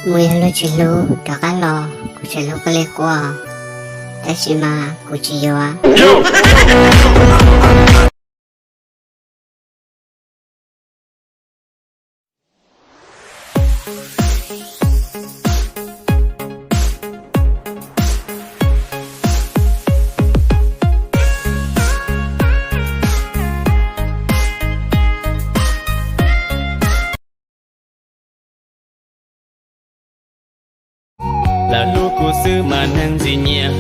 Mus yog luag tsis hlub rov qab los, kuv tseem hlub koj li quaj, tab sis mas kuv tsis yuav. Lawv hlub kuv xwb mas neeg ntxim nyiam,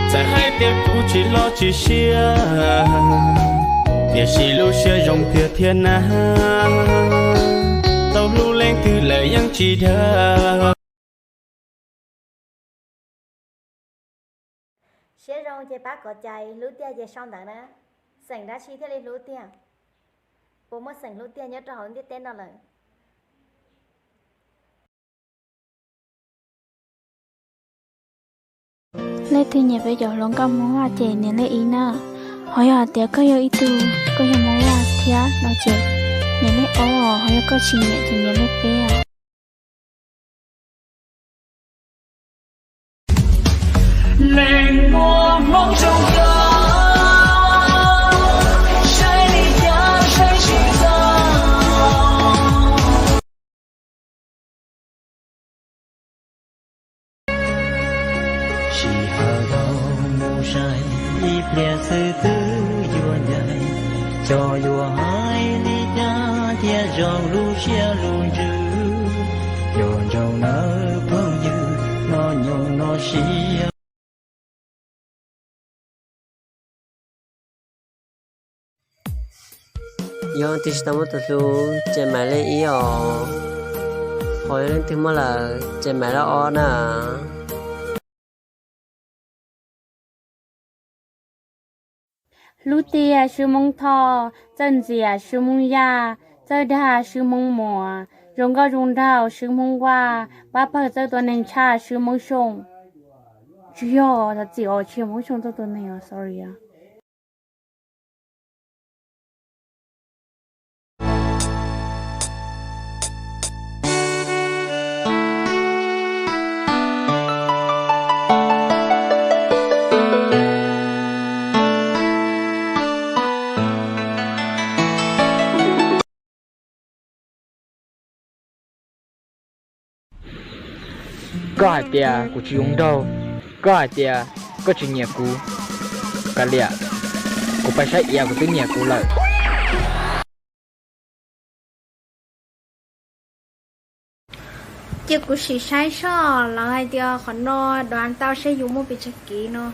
txawm hais tias kuv tsis loj tsis siab, tiam sis lub siab zoo tiag thiab na, tau hlub leej twg lawm yeej tsis dag. Siab zoo ces pab kov cai, hlub tiag ces sau ntawv na. Xeem dab tsi thiaj li hlub tiag? Puas muaj xeem hlub tiag nyob rau hauv ntiaj teb no lawm? Leej twg nyiam peb cov hluas nkauj Hmoob Vaj ces nias lej ib na. Ho yog hais tias koj yog ib tug, koj yog Hmoob Vaj thiab no ces nias lej ob, ho yog koj tsis nyiam ces nias lej peb. Neeg muaj hmoov zoo kawg, saib li cas saib tsis tau. Sij hawm dhau mus sai, ib pliag xwb twb yuav ncaim, xyov yuav hais li cas thiaj zoo lub siab lub ntsws, yuav zoo nawb phooj ywg, no nyoog no siab. Yog leej twg tsis tau muaj tus hlub ces nias lej ib os, ho yog leej twg muaj lawm ces nias lej ob na. Hlub tiag swb Hmoob Thoj, txawj ntxias swb Hmoob Yaj, txawj dag swb Hmoob Muas, zoo nkauj zoo nraug swb Hmoob Vaj, pab pawg txawj tua neeg tshaj swb Hmoob Xyooj. Tsis yog, thov txim os, tsis yog Hmoob Xyooj txawj tua neeg os, sorry os. Koj hais tias kuv tsis zoo nraug, koj hais tias koj tsis nyiam kuv. Kav liam, kuv pais saib iav kuv twb nyiam kuv lawm. Cia kuv sim saib soj, lawv hais tias qhov no dov tau seb yus muaj pes tsawg kiv no.